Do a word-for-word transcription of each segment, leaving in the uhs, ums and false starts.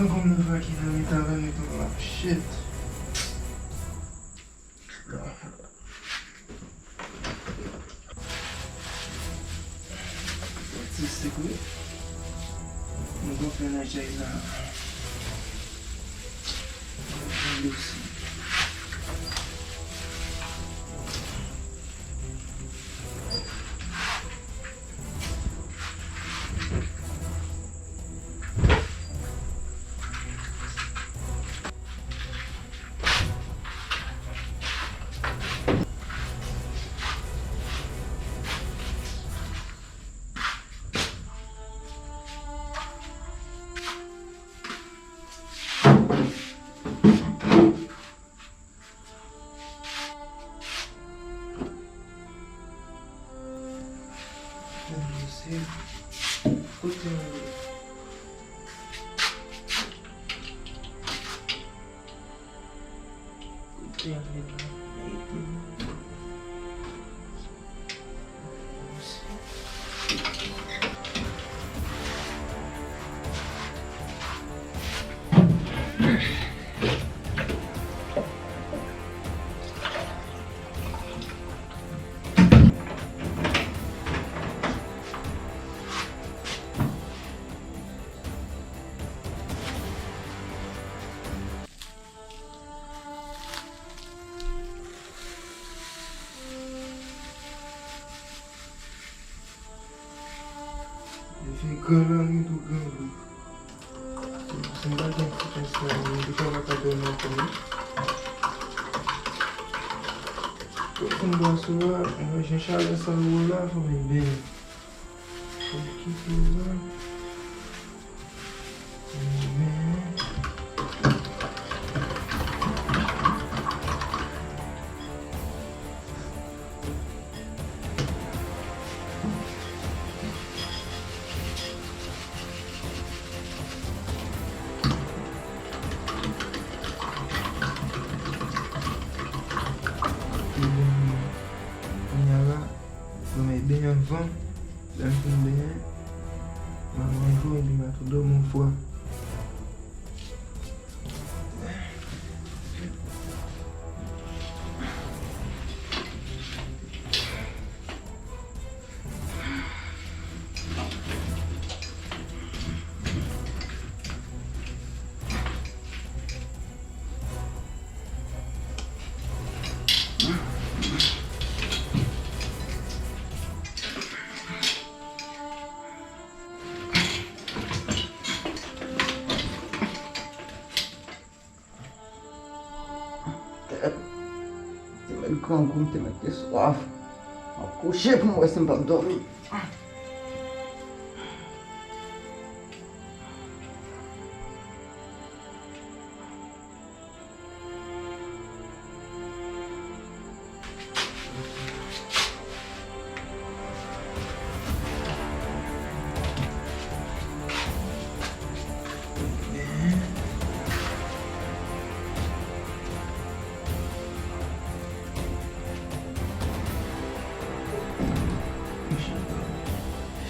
Konn nou fè ki nan mitan lane tou la. Shit. Statistik wi. Nou gon fè nan chay la. Dosi. Kote mwen ye? Kote mwen ye la? Li fè gran lari tou gran lari. Si m pa t gen ti pens la, m te ka pa ta dòmi ankò non. Tout moun bwasou la, mwen jan chalè sa yo la, fò m benyen. Fò m kite la. Kounye a la, mwen benyen anvan. Lè m fin benyen, m al manje epi m al tou dòmi yon fwa. Tèt. Te mèt grangou, m te mèt te swaf. M ap kouche pou m wè si m p ap dòmi.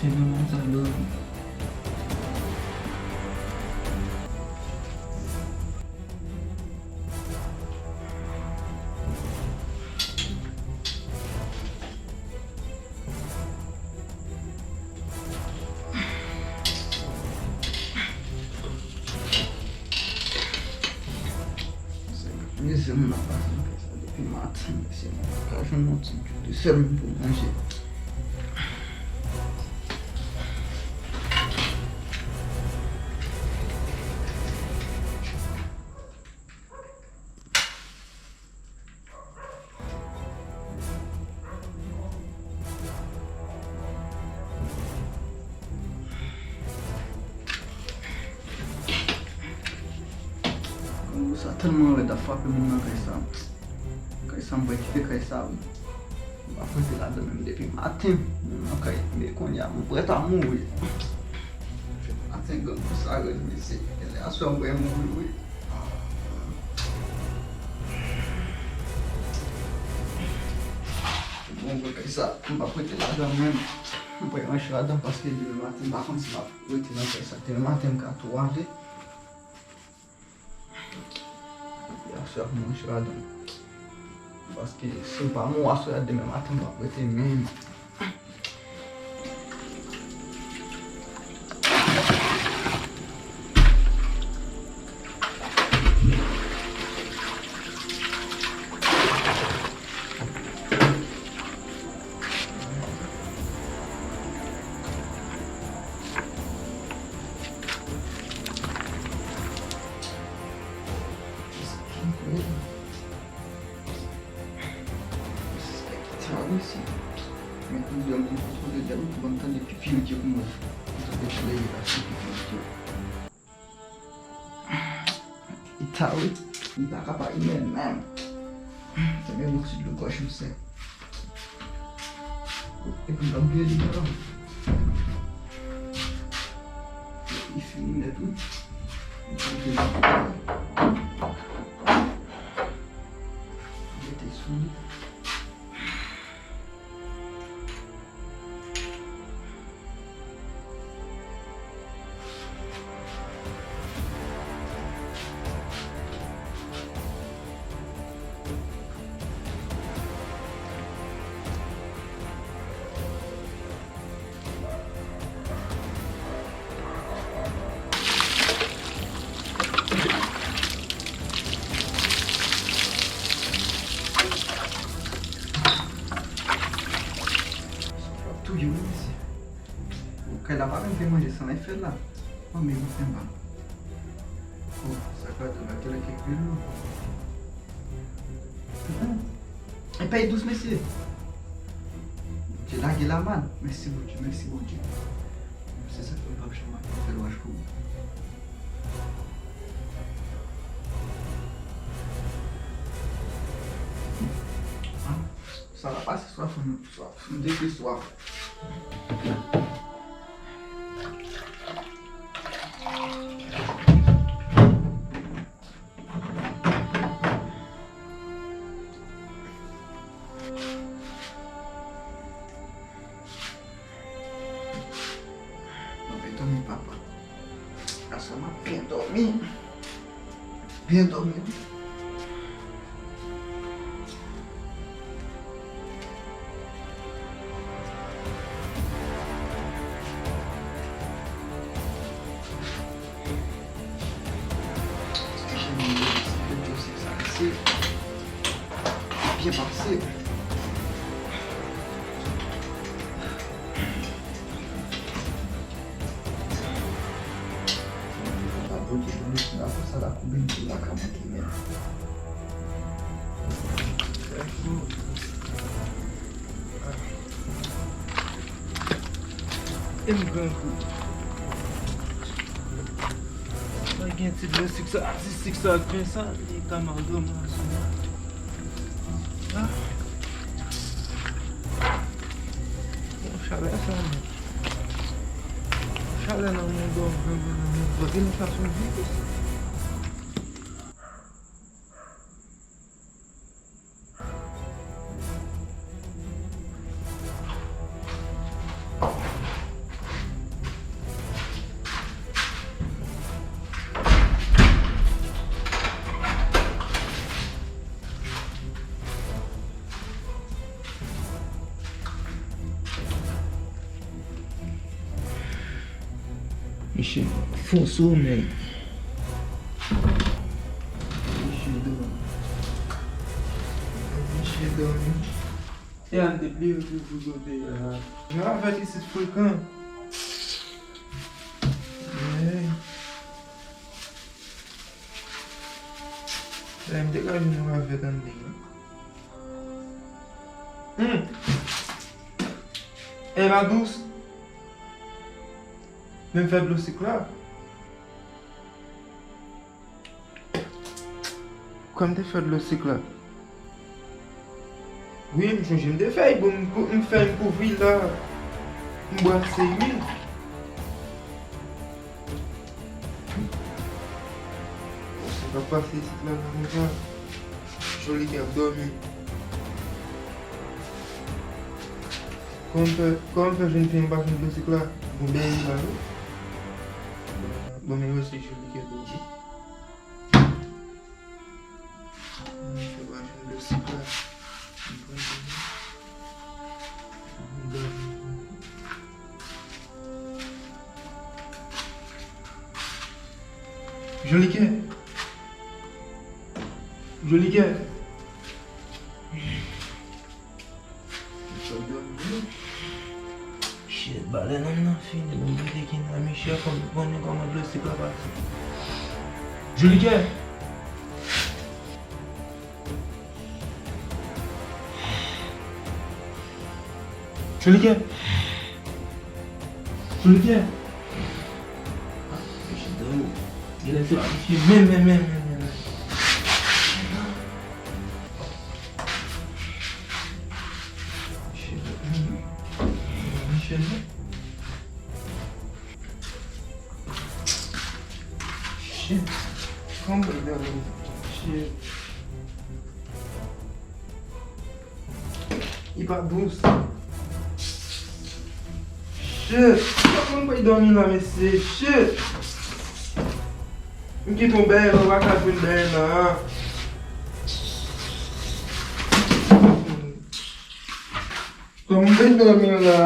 Fenomen sa dòmi. Mezanmi, m ap pase nan kay sa depi maten, mesye, m pa ka jwenn yon ti djoude sèlman pou manje. Grangou sa tèlman rèd ap frape moun nan kay sa. Kay sa, m pral kite kay sa wi. M pa pote ladan menm depi maten. Moun nan kay, men kounye a, m prèt a mouri. Maten grangou sa rèd, mesye. Genlè aswè m pral mouri wi. Bon, bon, kay sa, m pa pote ladan menm. M pral ranche ladan paske demen maten, m pa konn si m ap rete nan kay sa. Demen maten, m ka tou ale. Aswè a pou manje ladan. Paske si m pa mouri aswè a, demen maten m p ap rete menm. Sa ki ta wi si. Men kou dòmi m kontwole dèyè m pou ban m tande pipi yo di pou mwen. Kontwole dèyè la se pipi yo di. Li ta wi. Li pa ka pa rimè menm. Tande yon ti dlo gòj m sèk. Epi m ap bliye li nan. Li fini nèt wi. M ap bliye li. Mete sou li. Sa w ap touye w, mesye. Bon, kay la pa menm gen manje san efè la. Oh, men yon pen ba. Oh, sa ka de la kèlè kèk lwil non. Mm-mm. E pèy dous, mesye. Bondye lage la, man. Mèsi, Bondye. Mèsi, Bondye. Se sa k fè m p ap janm ap fè lwaj pou ou. Ah, sa va pase swaf, m swaf. M depi swaf. Mwen dòmi, papa. Aswè m ap byen dòmi. Byen dòmi. Byen pase. Sa pote pou nou, la fòs a la koube m tou, la ka manke menm. E m gran kou. Mwen gen ti dlo sik sa, ti sik sa ak pen sa, li ka mal dòmi la sou mwen. Ah. Bon, chalè sa, men. Chalè nan mwen dòmi, nan mwen dòmi, nan mwen dòmi, nan mwen dòmi. Mesye fon somèy. Mesye dòmi. Mesye dòmi. E an depi pou pou kote a. Jan avèk isit frekan. Hey. Lè m te ka jwenn yon ravèt anndan. Hmm. E pa dous. Men m fè dlo sik la. Kòm te fè dlo sik la. Wi, m chonje m te fè l, bon, m kou-, m fè m kouvri la. M brase wi. Sa k ap pase isit la, la konsa. Jolike ap dòmi. Kòman m fè, kòman m fè jwenn fi an pa jwenn dlo sik la? Bon, bèl li la, wi. Bon, men yo se Jolike dòmi. Jolikè. Jolikè. Misye ap dòmi wi. Shit, balè nonm nan fini, bon, mete ki nan Michel, fò m konnen kòman dlo sik la pase. Jolikè. Jolikè. Jolikè. Ah, misye dòmi. Genlè se pa misye menm, menm, menm, menm, menm. Shit. Michel, non? Shit. Kòman pou l dòmi? Shit. Li pa dous. Shit. Kòman pou l dòmi la, mesye? Shit. M kite yon bagay la, w pa ka jwenn bagay la. Kòman m fè dòmi la?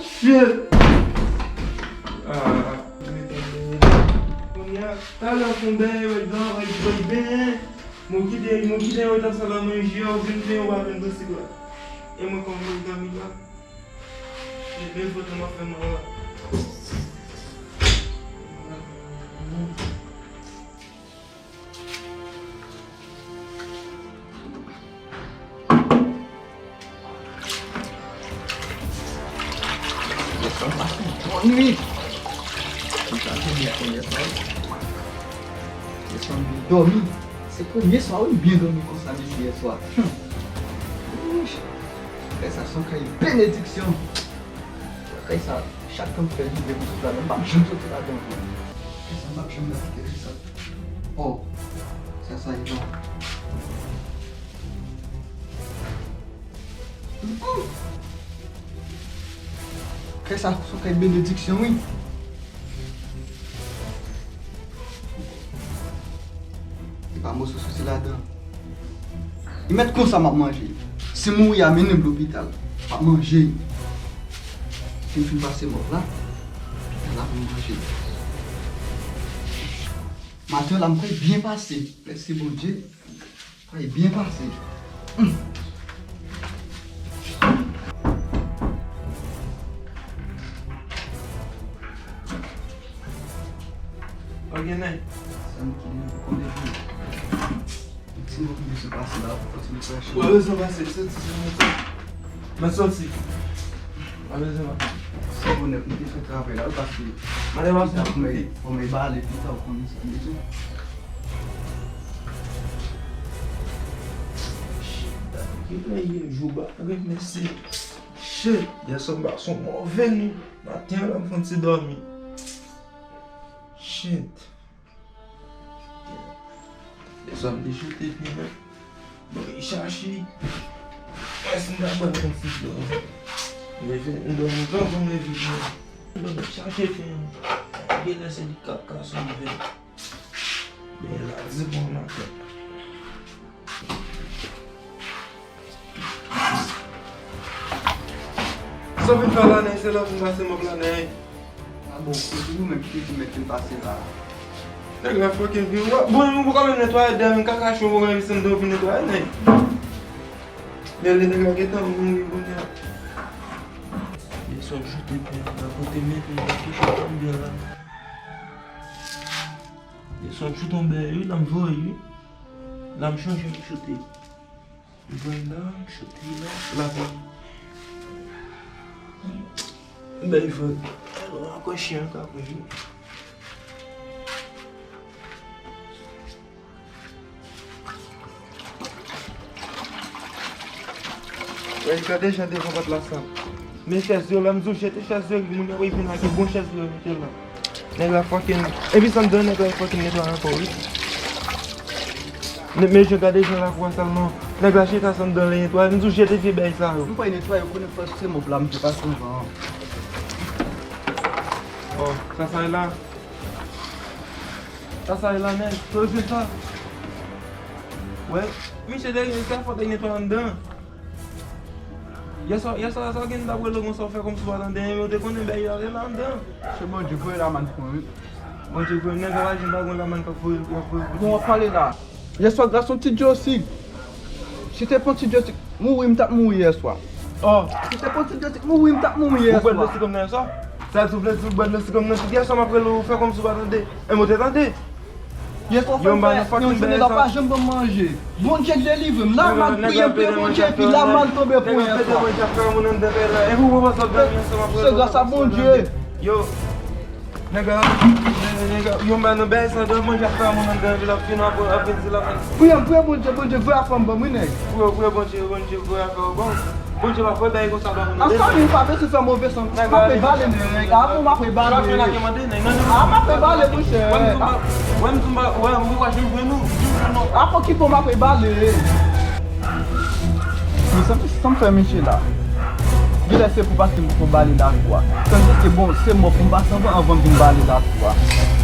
Shit! Ah, kounye a, talè fon dèyè, wè, dan, wè, wè, ben. Mwen kite, mwen kite yon tan sa la manje, ou vin fè yon bagay nan sik la. E mwen kòman m dòmi la? Shit, men foto m ap fè mwen la. Yè swa m pase yon bon nwit. Mwen sa te byen fè yè swa wi. Yè swa m byen dòmi. Se premye swa wi m byen dòmi konsa depi yè swa. Hum. Ouch. Kay sa se yon kay benediksyon. Kay sa, chak tan m fè vide m sot ladan, m p ap janm soti ladan ankò. Kay sa, m p ap janm rete kay sa. Oh, sa, sa e la. Kay sa, se yon kay benediksyon, wi. Li pa moso soti ladan. Li mèt konsa m ap manje. Si m mouri a, mennen m lopital. M ap manje. Si m fin pase mòg la, lopital la pou m manje. Maten la, m kwè byen pase. Mèsi Bondye. Ay, byen pase. Hum. Ok, nèg. Sa m ki konnen pou ti moun ki bezwen pase la, pou kontinye chache. Ou pa bezwen pase, se ti moun. Mwen soti. Mwen bezwen pa. Se bonè pou te fè travay la, wi, paske pita pou mwen, pou mwen bale pita, ou konnen sa m bezwen. Shit, kilè ye, jou ba, wi, mesye. Shit, yè swa m pase yon move nwit. Maten an la, m fè yon ti dòmi. Shit. Yè swa m te choute pye mwen. Mwen chache. Mwen si m ta ban yon ti dlo. Mwen vin, m dòmi jan pou mwen vin. M dòmi chache pye mwen. Genlè se li k ap ka sove m. Men la di bon maten. Sa w vin fè la, nèg? Se la pou m pase mòg la, nèg. A bon, se toujou menm ki te di mèt vin pase la. Nèg la fucking vin. Bon, ou poko menm netwaye dèyè m, kaka chou, ou poko menm vin netwaye, nèg. Men le nèg la gentan mouri kounye a. Li sot joute pye la, kote mete l la, ki chante byen la. Li sot joute yon bèy, wi, la m voye, wi. La m chanje m choute. Voye la, m choute la, la voye. Bèy voye. Ankò chyen an ka pran, wi. Wè, gade jan devan pòt la sa. Men chèz yo, lè m di w jete chèz yo, moun yo ap vin ak bon chèz yo mete la. Nèg la fucking. Epi sa m di w, nèg la fucking netwaye ankò, wi. Men, men jan, gade jan lakou a sal non. Nèg la jete sa anndan, li netwaye. M di w jete vye bèy sa yo. M pa netwaye, ou konnen fòs se mòp la, m te pase anvan an. Oh, sa sa ye la. Sa sa ye la, nèg. Sa w jwe sa. Wè, misye te gen sa fòt li netwaye anndan. Yèswa, yèswa, sa gen ta wè lè gon sa w fè kòmsi w pa tande anyen, men w te konnen bèy la te la anndan. Se Bondye voye la, man, pran, wi. Bondye voye m, nèg la pa janm pa gon lamann k ap voye, k ap voye pou li. Bon, w ap pale la. Yèswa, gras yon ti djosik. Si te pon ti djosik mouri, m t ap mouri yèswa. Oh. Si te pon ti djosik mouri, m t ap mouri yèswa. Ou bwè dlo sikonm nan yèswa? Sa di w vle di w bwè dlo sikonm nan tout yèswa, m ap rele w fè kòmsi w pa tande. E mwen te tande. Yèswa, frè m, yon jounen la pa janm ban m manje. Bondye k delivre m. Lamann priye, m priye Bondye, epi lamann tonbe pou yèswa. Se gras a Bondye. Yo, nèg la, nèg la, yon ba nan bèy sa, dòm manje ak pa moun anndan, epi l ap fin ap, ap vin di lamann. Priye, priye Bondye, Bondye voye afè m ban m, wi, nèg. Priye, priye Bondye, Bondye voye afè w ban m. Bondye pa voye bagay konsa ban moun. Ansanm, ou pa bezwen fè move san. M ap bale, nèg. Avan m ap bale. A, m ap bale, monchè. Wè m di w pa, wè m di w pa janm jwenn ou. Avan ki bon m ap bale. Men sa m, sa m fè misye la. Genlè se pou pase m pou bale lakou a. Tandiske bon, se mò pou m pase anvan, anvan m vin bale lakou a.